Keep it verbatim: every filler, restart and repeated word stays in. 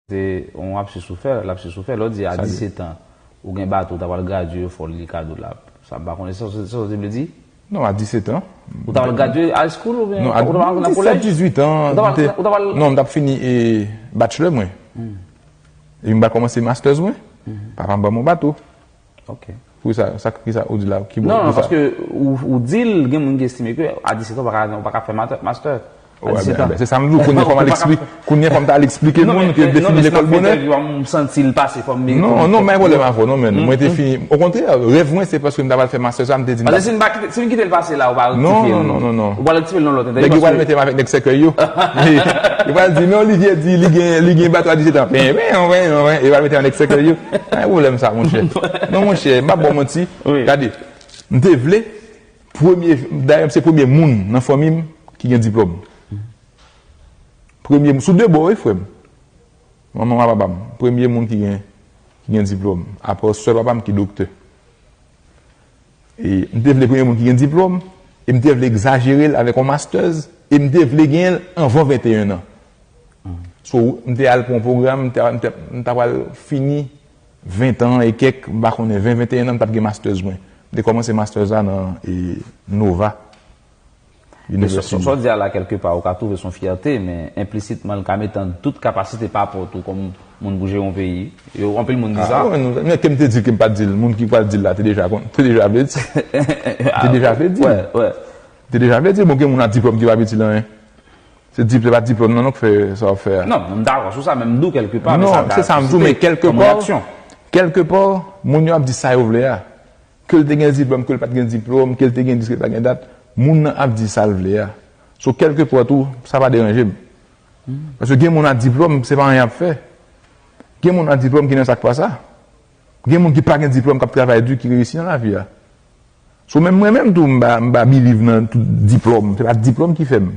Se yon lapsis ou fè, lapsis ou fè. Lè w di a disèt an, ou gen bato, ou ta pral gradye, fò w li kado l. Sa m pa konnen sa, sa w te vle di? Non, a disèt an. Ou ta pral gradye high school oubyen Non, a ou ta pral nan disèt, kolèj? dizuit an. Ou ta pral- m te- ou ta pral- Non, m t ap fini e, bachelor mwen. E m pral kòmanse masters mwen. Papa m ban m yon bato. Ok. Pou sa, sa, ki sa ou di la? Ki Non, non, pou sa? Paske ou, ou di l, gen moun ki estime ke a disèt an, ou pa ka, ou pa ka fè master. A Ouais, disèt ben, an. ben, se sa m di w, kounye fò m al Ou pa ka- eksplike. Kounye fò m ta al eksplike Non, moun men- ke men- non, defini men si lekòl m ap bonè. fè entèvyou a, m santi l pase, fò m Non, non, men pwoblèm avò, non, men. Mwen te fini. Okontrè, rèv mwen, se paske m ta pral fè master sa, m te di m Paske ta- si m pa kite, si m kite l pase la, ou pa Non, kite non, l. non, non, non. Ou pa al tire l nan lòt Nèg yo pral entèvyou. mete m avèk nèg sèkèy yo. Yo pral di, men Olivier di, li gen, li gen bato a disèt an. Ben, ben, ben, ben, ben. Yo pral mete m avèk nèg sèkèy yo. Pa gen pwoblèm sa, monchè. Non, monchè, m pa ba w manti. Oui. Gade, m te vle, premye, dayè, se premye moun nan fanmi m ki gen diplòm. Premye, sou de bò, wi, frè m. Manman m ak papa m, premye moun ki gen, ki gen diplòm. Apa sè papa m ki doktè. E m te vle premye moun ki gen diplòm, e m te vle egzajere l avèk yon masters, e m te vle genyen l anvan venteyen an. So, m te al pou yon pwogram, m te, m te, m ta pral fini ven an e kèk, m pa konnen, ven, venteyen an, m t ap gen masters mwen. M te kòmanse masters la nan e, Nova. Men sa w di a la, kèlkepa, ou ka twouve se yon fyète, men enplisitman, l ka mete an dout kapasite pa rapò tou kòm moun pou jere yon peyi. Yo, anpil moun di sa. Men ke m te di l ke m pa t di l, moun ki pral di l la, te deja, kon- te deja vle di. Te deja vle di. Wè, wè. Te deja vle di, bon, gen moun a diplòm ki pa itil anyen. Se dip- se pa diplòm nan, non, k fè sa w ap fè a. Non, m dakò sou sa, men m di w kèlkepa. Non, se sa m di w, men kèlkepa, kèlkepa, moun yo ap di sa yo vle a. Ke l te gen diplòm, ke l pa t gen diplòm, ke l te gen dis, ke l pa t gen dat, moun nan ap di sa l vle a. So, kèlkepa tou, sa pa deranje m. Paske gen moun a diplòm, se pa anyen y ap fè. Gen moun a diplòm ki nan sa k pa sa. Gen moun ki pa gen diplòm, k ap travay di, ki reyisi nan lavi a. So, menm mwen menm tou, m pa, m pa believe nan tout diplòm. Se pa diplòm ki fè m.